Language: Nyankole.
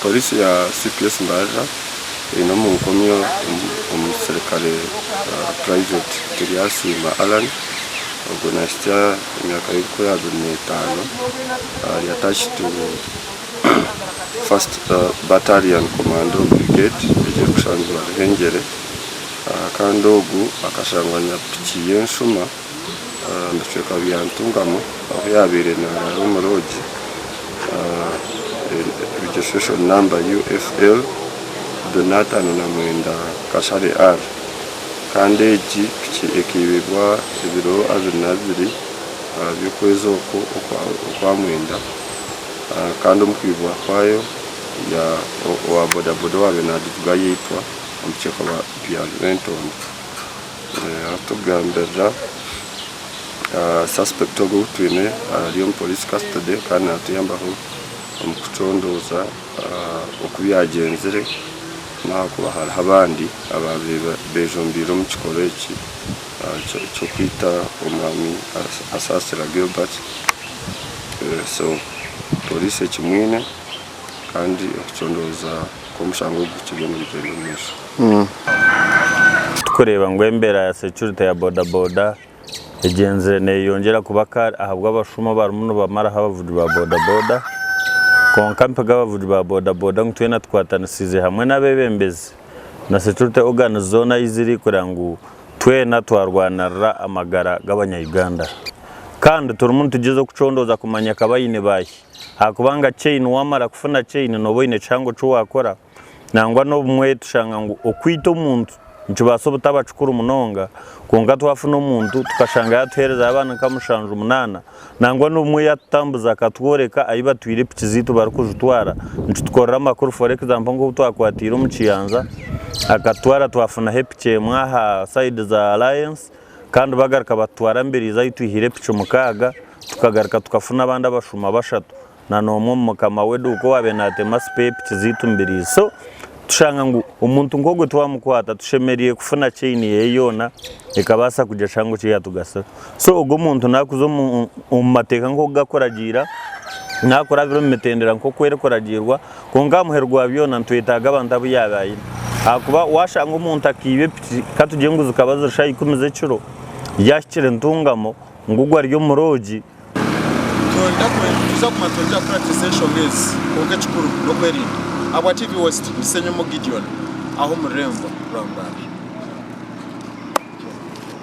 Pooriisi ya CPS Mbarara eine omu nkomyo omuserukare Private Turyasiima Allan, ogwo nahitsya emyaka y'obukuru 25 ari attached to First Battalion Commando Brigade erikushangirwa Ruhengyere kandi ogu akashangwa na piki y'enshuma omu bicweka bya Ntungamo ahu yaabaire naaraara omu roogi registration number UFL 59 Kashare R kandi egi piki ekaibibwa ebiro 22 by'okwezi oku okwamwenda kandi omu kwibwa kwayo owa bodaboda owaabaire naagivuga yaitwa omu bicweka bya Lwentonda. Ahu turikugambirira suspect ogu ou twine ari omu police custody kandi natuyambaho omu kucondooza oku byagyenzire n'ahakuba hariho abandi abaabaire bejumbiire omu kikorwa eki ky'okwita omwami Asasira Gilbert so police ekimwine kandi okucondooza kw'omushango ogu kiriyo nikugyenda omu maisho. Turikureeba ngu embeera ya securite ya boda boda egyenzire neyeyongyera kuba kare ahabw'abashuma abarimu nibamaraho abavugi ba boda boda kwonka mpiga abavugi ba boda boda ngu twena tukwatanisiize hamwe n'abebembezi na securite organs zoona ahu ziri kureba ngu twena twarwanirira amagara g'abanya Uganda kandi turimu nitugyezaho kucondooza kumanya kabaine baahi ahakuba nga chain wamara kufuna chain nooba oine kihango eki waakora. Nangwa n'obumwe tushanga ngu okwita omuntu nikibaasa obutaba kikuru munonga, kwonka twafuna omuntu tukashanga yaatuheereza abaana nka mushanju munaana, nangwa n'obumwe yaatutambuza akatworeka ahu batwire piki zaitu barikuzitwara, nikitukorera amakuru for example nk'obu twakwatiire omu Kiyanza akatutwara twafunaho epiki emwe aha sayidi za Alliance kandi bagaruka batutwara Mbirizi ahu twihire epiki mukaaga tukagaruka tukafuna abandi abashuma bashatu. na n'omwe omu mukama w'eduuka owaabaire naatema sipeya epiki zaitu mbiriizi. So tushanga ngu omuntu nk'ogwo twamukwata tushemereire kufuna chain ye yoona ekabaasa kugira kihango eki yaatugasira. So ogwo omuntu naakuza omu omu mateeka nk'oku garikuragiira, naakurabira omu mitendera nk'oku erikuragiirwa, kwonka aha muheru gwa byona nitwetaaga abantu abu yaabaire aine. Ahakuba waashanga omuntu akaiba epiki, katugire ngu zikaba ziri shaaha ikumi z'ekiro, yaahikire Ntungamo ngu ogwo ari omu roogi, Nituza kuguma nitwongyera kukuratiriza enshonga ezi kwonka ekikuru n'okwerinda. Ahabwa TV West, ndi Ssenyomo Gideon aha omu rurembo rwa Mbarara.